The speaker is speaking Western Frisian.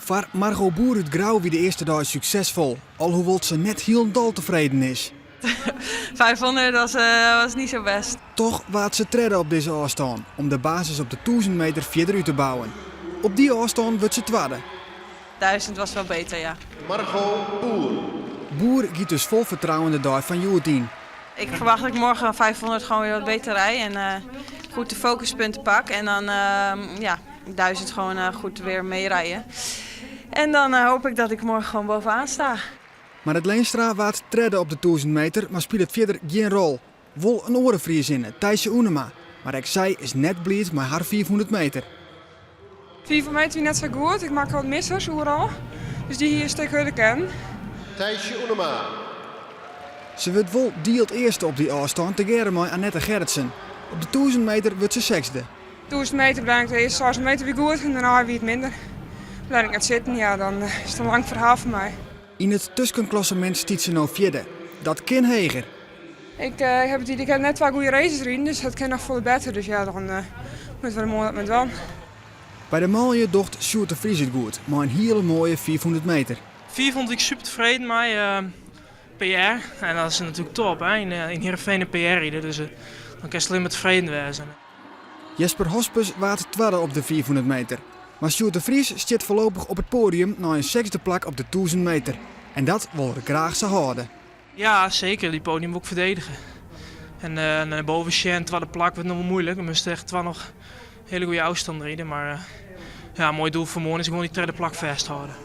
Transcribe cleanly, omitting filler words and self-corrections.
Foar Margot Boer út Grou wie de earste dei suksesfol, alhoewol't se net hielendal tefreden is. 500 was niet zo best. Toch waard se tredde op dizze ôfstân, om de basis op de 1000 meter fierder út te bouwen. Op dy ôfstân wurdt se twadde. 1000 was wel beter, ja. Margot Boer. Boer giet dus fol fertrouwen de dei fan hjoed yn. Ik verwacht dat ik morgen 500 gewoon weer wat beter rij en goed de focuspunten pak. En dan ja, 1000 gewoon goed weer meerijden. En dan hoop ik dat ik morgen gewoon bovenaan sta. Marrit Leenstra waard tredde op de 1000 meter, mar spilet fierder gjin rol. Wol in oare Friezinne, Thijsje Oenema. Mar ek sy is net bliid mei har 500 meter. 500 meter wie net sa goed. Ik makke wat missers oeral. Dus dy hie in stik hurder kinnen. Thijsje Oenema. Se wurdt wol dield earste op dy ôfstân tegearre mei Annette Gerritsen. Op de 1000 meter wurdt se sechsde. 1000 meter ben ik de earste 600 meter wie goed en dêrnei wie it minder. Bleau ik net sitten, ja, dan is it in lang ferhaal foar my. Yn it tuskenklassemint stiet se no fjirde. Dat kin heger. Ik haw it idee, ik haw net twa goede races riden, dus dat kin noch folle better. Dus ja, dan moatte we der moarn wat mei dwaan. By de manlju docht Sjoerd de Vries it goed mei in hiele moaie 500 meter. 500 wie ik super tefreden mei. PR en dat is natuerlik top hè, yn Heerenveen in PR ride, dus dan kinst allinnich mar tefreden wêze. Jesper Hospes waard twadde op de 500 meter. Mar Sjoerd de Vries stiet foarlopich op it poadium nei in sechsde plak op de 1000 meter. En dat wol er graach sa hâlde. Ja, seker. Dy podium wol ik ferdedige. En nei boven sjen, twadde plak wurdt noch wol muoilik. Dan moatst echt twa noch hiele goede ôfstannen ride. Mar ja, moai doel foar moarn is gewoan dy tredde plak fêsthâlde.